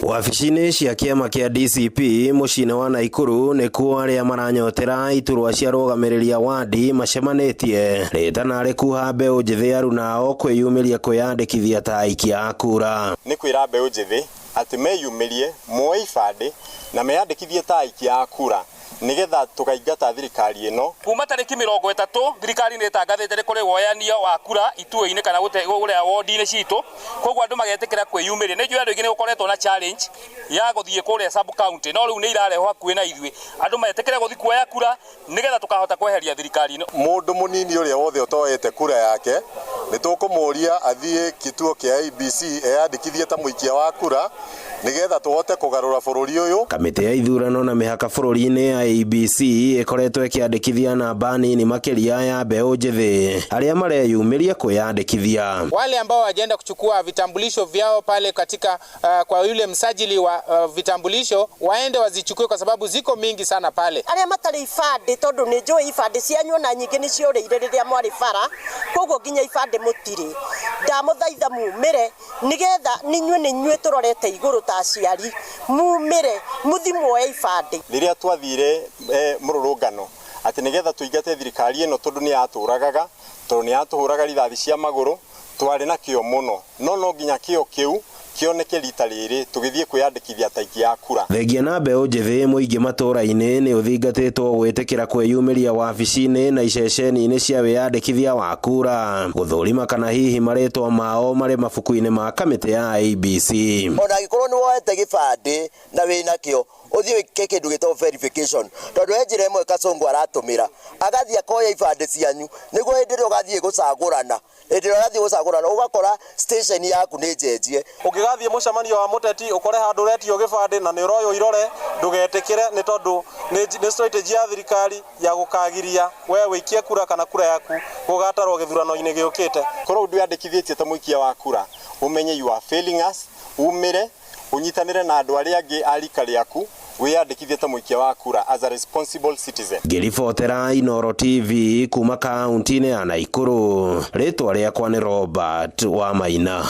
Wabici-inĩ cia kĩama kĩa DCP mũciĩ-inĩ wa Naikuru nĩkuo arĩa maranyotera iturwa cia rũgamĩrĩri a wandi macemanĩtie rĩtana rĩkuha mbeũ njĩthĩ arunao kwĩyumĩria kwĩyandĩkithia ta aikia a kura. Nĩ kwĩra mbeũ njĩthĩ atĩ meyumĩrie moe ibandĩ na meyandĩkithie ta aikia a kura nigetha tukaingata thirikari ĩno. Kuma tarĩki 30 thirikari nĩ ĩtangathĩte nĩ kũrĩ woyania wa kura itua-inĩ kana kũrĩa wondi-inĩ citũ, koguo andũ magetĩkĩra kwĩyumĩria. Nĩ njũĩ andũ aingĩ nĩ gũkoretwo na challenge ya gũthiĩ kũrĩa sub county, no rĩu nĩ irarehwo hakuhĩ na ithuĩ, andũ metĩkĩre gũthiĩ kuoya kura nĩgetha tũkahota kweheria thirikari ĩno. Mũndũ mũnini ũrĩa wothe ũtoete kura yake nĩ tũkũmũria athiĩ kituo kĩa IEBC eyandĩkithie ta mũikia wa kura nĩgetha tũhote kũgarũra bũrũri ũyũ. Kamĩtĩ ya ithurano na mĩhaka bũrũri-inĩ ya IEBC ĩkoretwo ĩkĩandĩkithia namba nini makĩria ya mbeũ njĩthĩ arĩa mareyumĩria kwĩyandĩkithia. Wale ambao hawajaenda kuchukua vitambulisho vyao pale katika kwa yule msajili wa vitambulisho waende wazichukue kwa sababu ziko mingi sana pale. Arĩa matarĩ ibandĩ, tondũ nĩ njũĩ ibandĩ cianyu ona nyingĩ nĩ ciorĩire rĩrĩa mwarĩ bara, koguo nginya ibandĩ mũtirĩ. Ndamũthaitha mumĩre nĩgetha ninyuĩ nĩ inyuĩ tũrorete igũrũ ta aciari, mumĩre mũthi muoye ibandĩ. Rĩrĩa twathire mũrũrũngano atĩ nĩgetha tũingate thirikari ĩno tondũ nĩ yatũragaga, tondũ nĩ yatũhũraga rithathi cia magũrũ, twarĩ na kĩo mũno, no no nginya kĩo kĩu kĩoneke rita rĩrĩ tũgĩthiĩ kwĩyandĩkithia ta aikia a kura. Thengia na mbeũ njĩthĩ mũingĩ matũra-inĩ nĩ ũthingatĩtwo gwĩtĩkĩra kwĩyumĩria wabici-inĩ na iceceni-inĩ cia wĩyandĩkithia wa kura gũthũrima kana hihi marĩtwa mao marĩ mabuku-inĩ ma kamĩtĩ ya IEBC. Ona angĩkorwo nĩ woete gĩbandĩ na wĩna kĩo, ũthiĩ wĩke kĩndũ gĩtagwo verification, tondũ he njĩra ĩmwe Kasongo aratũmĩra agathiĩ akoya ibandĩ cianyu nĩguo hĩndĩ ĩrĩa ũgathiĩ gũcagũrana, hĩndĩ ĩrĩa ũgathiĩ gũcagũrana ũgakora station yaku nĩ njenjie. Ũngĩgathiĩ mũcemanio wa mũteti ũkore handũ ũretio gĩbandĩ na nĩ ũroywo irore, ndũgetĩkĩre, nĩ tondũ nĩ strategy ya thirikari ya gũkagiria we wĩikie kura kana kura yaku gũgatarwo gĩthurano-inĩ gĩũkĩte. Korwo ndwĩyandĩkithĩtie ta mũikia wa kura, ũmenye you are failing us, umĩre ũnyitanĩre na andũ arĩa angĩ a rika rĩaku wĩyandĩkithie ta mũikia wa kura as a responsible citizen. Ngĩribotera Inooro TV kuma kaunti-inĩ ya Naikuru, rĩtwa rĩakwa nĩ Robert Wamaina.